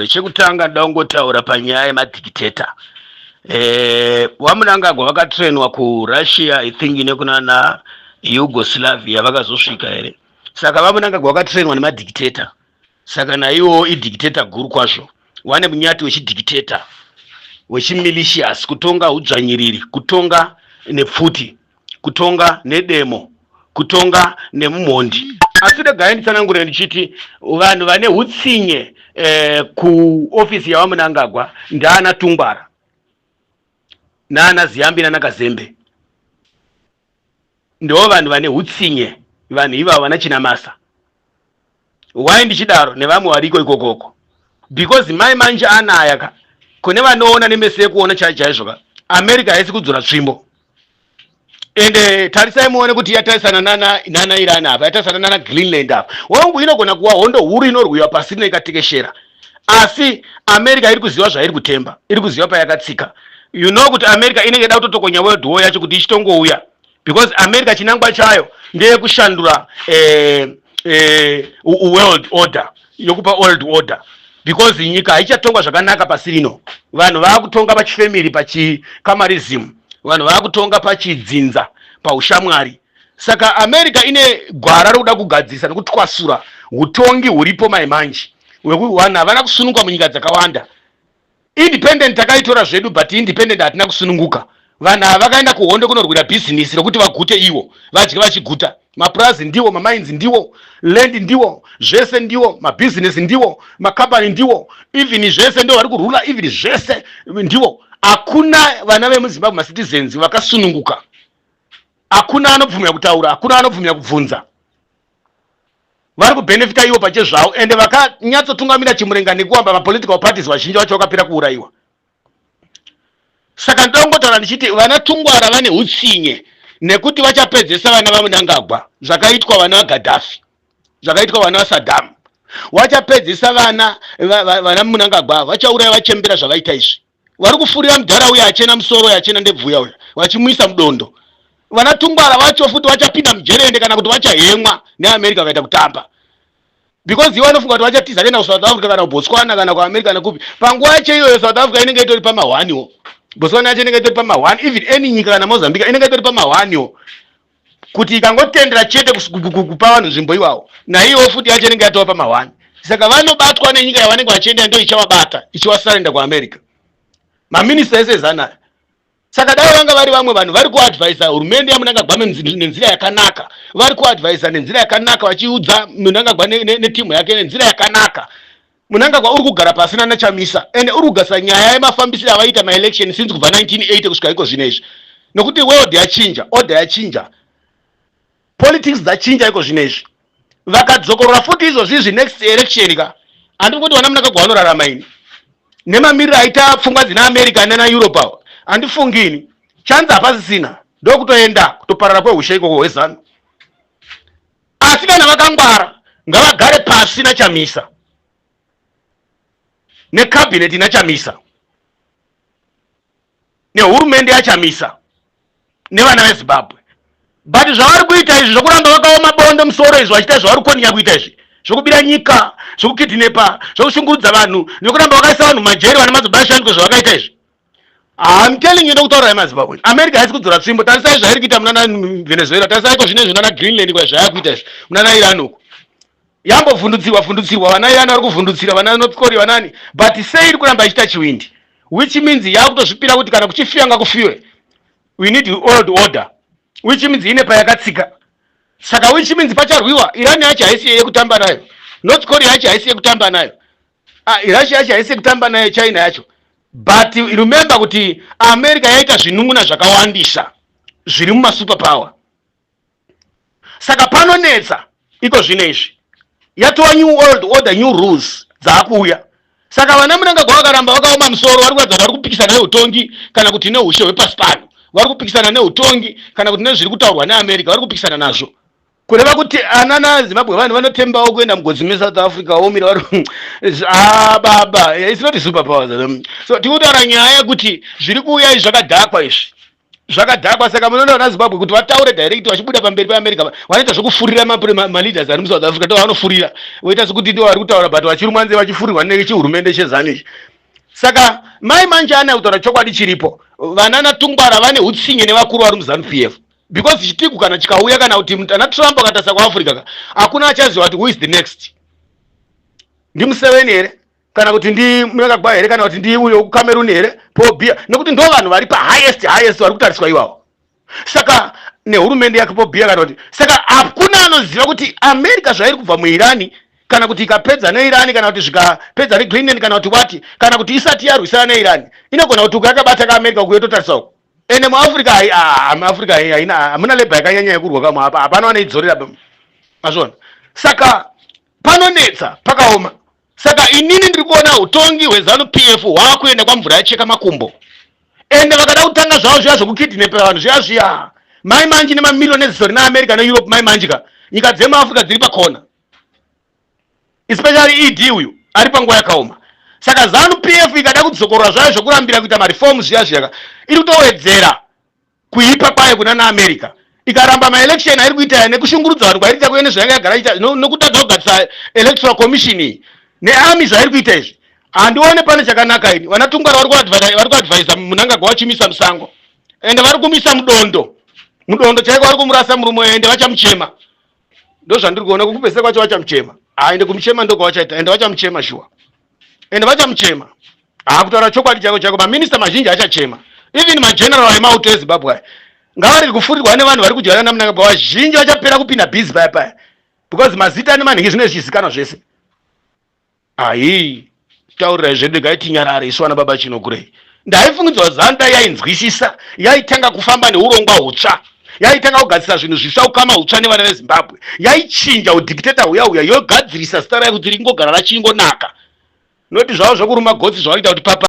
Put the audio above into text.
Chekutanga ndoda kungotaura panyaya yemadictator. VaMnangagwa vakatrainwa kuRussia, I think, nekunana Yugoslavia vakazosvika here. Saka VaMnangagwa vakatrainwa nemadictator, saka naiwo idictator guru kwazvo. Wane munyati wechidictator, wechimilitias, kutonga udzvanyiriri, kutonga nepfuti, kutonga nedemo, kutonga nemumhondi. Asi regai nditsanangure ndichiti vanhu vane utsinye kuofisi yaVaMnangagwa ndaana Tungwara naana Ziyambi nana Kazembe. Ndo vanhu vane utsinye, vanhu ivavo vana Chinamasa. Why ndichidaro nevamwe variko ikokoko? Because mai manje anaya ka, kune vanoona nemeso ekuona chai chaizvo ka, America haisi kudzora tsvimbo. Ende tarisai muone kuti yatarisana nana Iran apa, yatarisana nana Greenland apa. Wangu, inogona kuwa hondo huru inorwiwa pasina ikatekeshera, asi America iri kuziva zvairi kutemba, iri kuziva payakatsika. You know kuti America inenge ida kutotokonya world war yacho kuti ichitongouya, because America chinangwa chayo ndeyekushandura world order, yokupa world order, because nyika haichatongwa zvakanaka pasi rino. Vanhu vaakutonga pachifamily, pachikamarism, vanhu vaakutonga pachidzinza, paushamwari. Saka America ine gwara rokuda kugadzirisa nekutwasura utongi huripo maimanje, vanhu havana kusununguka munyika dzakawanda. Independent takaitora zvedu, but independent hatina kusununguka. Vanhu ava vakaenda kuhondo kunorwira bhizinisi rokuti vagute ivo, vadye vachiguta. Mapurazi ndiwo, mamines ndiwo, land ndiwo, zvese ndiwo, mabhizinesi ndiwo, makambani ndiwo, even zvese ndiwo vari kurula, even zvese ndiwo. Hakuna vana vemuZimbabwe, macitizens vakasununguka. Hakuna anobvumira kutaura, hakuna anobvumira kubvunza. Vari kubhenefita ivo pachezvavo, ende vakanyatsotungamira chimurenga nekuwamba mapolitical parties, vazhinji vacho vakapera kuurayiwa. Saka ndongotaura ndichiti vana Tungwara vane utsinye, nekuti vachapedzesa vana vaMnangagwa zvakaitwa vana vaGadhafi, zvakaitwa vana vaSadhamu. Vachapedzisa vana vana Mnangagwa, vachauraya vachembera zvavaita izvi. Vari kufurira mudhara uya achena musoro, achena ndebvuya uya, vachimuisa mudondo. Vana Tungwara vacho futi vachapinda mujerende kana kuti vachahemwa neAmerica vakaita kutamba, because ivo vanofunga kuti vachatiza kuenda kuSouth Africa kana kuBotswana kana kuAmerica nekupi. Panguva yacho iyoyo South Africa inenge itori pamahwaniwo, Botswana yacho inenge itori pamahwani, even any nyika kana Mozambique inenge itori pamahwaniwo, kuti ikangotendera chete kupa vanhu nzvimbo iwawo, naiwo futi yacho inenge yatova pamahwani. Saka vanobatwa nenyika yavanenge vachienda, ndo ichavabata ichivasarenda kuAmerica, maminista ese ezanaya. Saka dai vanga vari vamwe vanhu vari kuadvisa hurumende yaMnangagwa nenzira yakanaka, vari kuadvisa nenzira yakanaka, vachiudza Mnangagwa netimu yake nenzira yakanaka. Mnangagwa uri kugara pasina naChamisa, ende uri kugasa nyaya yemafambisiro avaita maelection since kubva 1980 kusvika iko zvino izvi, nokuti world yachinja, order yachinja, politics dzachinja iko zvino izvi. Vakadzokorora futi izvozvi izvi next election ka, handiri kuti vana Mnangagwa vanorarama ini nemamiriro aita pfungwa dzina America nana Europe awa. Handifungi ini, chanzi hapasisina, ndokutoenda kutoparara kwehushe ikoko hweZANU. Asi kana vakangwara, ngavagare pasi naChamisa necabinet naChamisa nehurumende yaChamisa nevana veZimbabwe. But zvavari kuita izvi zvokuramba vakaoma bondo musoro izvi, vachiita zvavari kukoninya kuita izvi zvokubira nyika, zvokukidnepa, zvokushungurudza vanhu, nekuramba vakaisa vanhu mumajeri, vana madzibaba shandiko, zvavakaita izvi, I'm telling you, ndokutaura yemaZimbabwe, America haisi kudzora tsvimbo. Tarisai zvairi kuita munana Venezuela, tarisai ko zvine zvinana Greenland, kwa zvayakuita izvi munana Iran uku. Yambovhundutsirwa vhundutsirwa, vana Iran vari kuvhundutsira vana North Korea, vanani, but sei iri kuramba ichiita chiwindi? Which means yakutozvipira kuti kana kuchifiwa ngakufiwe, we need old order, which means ine payakatsika. Saka which means pacharwiwa. Iran yacho haisi yekutamba nayo, North Korea yacho haisi yekutamba nayo, ah, Russia yacho haisi yekutamba nayo, China yacho. But remember kuti America yaita zvinun'una zvakawandisa zviri mumasuper power. Saka panonetsa iko zvino izvi, yatova new world order, new rules dzaakuuya. Saka vana Mnangagwa vakaramba vakaoma musoro, vari kuratidza kuti vari kupikisana neutongi kana kuti neushe hwepasi pano, vari kupikisana neutongi kana kuti nezviri kutaurwa neAmerica, vari kupikisana nazvo. Kureva kuti ana naZimbabwe vanhu vanotembawo kuenda mugodzi meSouth Africa omira vari, ah, baba, it's not super powers. So tikutaura nyaya yekuti zviri kuuya izvi zvakadhakwa izvi. Zvakadhakwa. Saka munoona vana Zimbabwe kuti vataure direct vachibuda pamberi peAmerica, vanoita zvekufurira maleaders ari muSouth Africa. Ndo vanofurira, voita sekuti ndo vari kutaura, but vachirumwa nzeve, vachifurirwa nechihurumende cheZanu ichi. Saka mai manje ana kutaura chokwadi chiripo, vanana Tungwara vane utsinye nevakuru vari muZanu PF, because chitiku kana chikauya, kana kuti ana Trump akatarisa kuAfrica ka, hakuna achaziva kuti who is the next. NdiMuseveni here, kana kuti ndi Mnangagwa here, kana kuti ndi uyo kuCameroon here, Paul Biya? Nekuti ndo vanhu vari pahighest highest vari kutariswa ivavo. Saka nehurumende yake Paul Biya, kana kuti, saka hakuna anoziva kuti America zvairi kubva muIrani, kana kuti ikapedza neIrani, kana kuti zvikapedza neGreenland, kana kuti wati, kana kuti isati yarwisana neIrani, inogona kuti uko yakabata kaAmerica uku, yototarisa uku. Ende muAfrica, muAfrica haina, hamuna labor yakanyanya yekurwa kamwe apa, hapana vanoidzorera azvona. Saka panonetsa, pakaoma. Saka inini ndiri kuona utongi hweZanu PF hwakuenda kwamvura yacheka makumbo. Ende vakada kutanga zvavo zviya zvokukidnapera vanhu zviya zviya, mai manji nemamiliyoni eziso rina America neEurope, mai manji ka, nyika dzemuAfrica dziri pakona, especially ED uyu ari panguva yakaoma. Saka ZANU PF ikada kudzokorora zvayo zvokurambira kuita mareforms zviya zviyaka, iri kutowedzera kuipa kwayo kuna naAmerica. Ikaramba maelection airi kuita nekushungurudza vanhu kwairi kuita, kuene zvayanga yagara ita, nokutadza kugadzisa electoral commission iyi nearmy zvairi kuita izvi, handione pane chakanaka ini. Vana Tungwara vari kuadvisa Mnangagwa, vachimisa musango, ende vari kumisa mudondo, mudondo chaiko vari kumurasa murume. Ende vachamuchema, ndo zvandiri kuona. Kukupedzisa kwacho vachamuchema. Ende kumuchema ndokwavachaita, ende vachamuchema shuwa, ende vachamuchema. Hakutaura chokwadi chako chako, maminista mazhinji achachema, even mageneral emauto eZimbabwe aya ngavarege kufurirwa nevanhu vari kudyana naMnangagwa. Vazhinji vachapera kupinda busy paya paya, because mazita nemanhingi zvinenge zvichizikanwa zvese. Ahi, taurirai zvedu, regai tinyarare isu vana baba Chinokurei. Ndaifungidzwa Zanda yainzwisisa, yaitanga kufamba neurongwa hutsva, yaitanga kugadzisa zvinhu zvitsva, ukama hutsva nevana veZimbabwe, yaichinja udhikiteta huya huya, yogadzirisa zita rayo kuti ringogara rachingonaka, noti zvavo zvokuruma gotsi zvavaita kuti papa.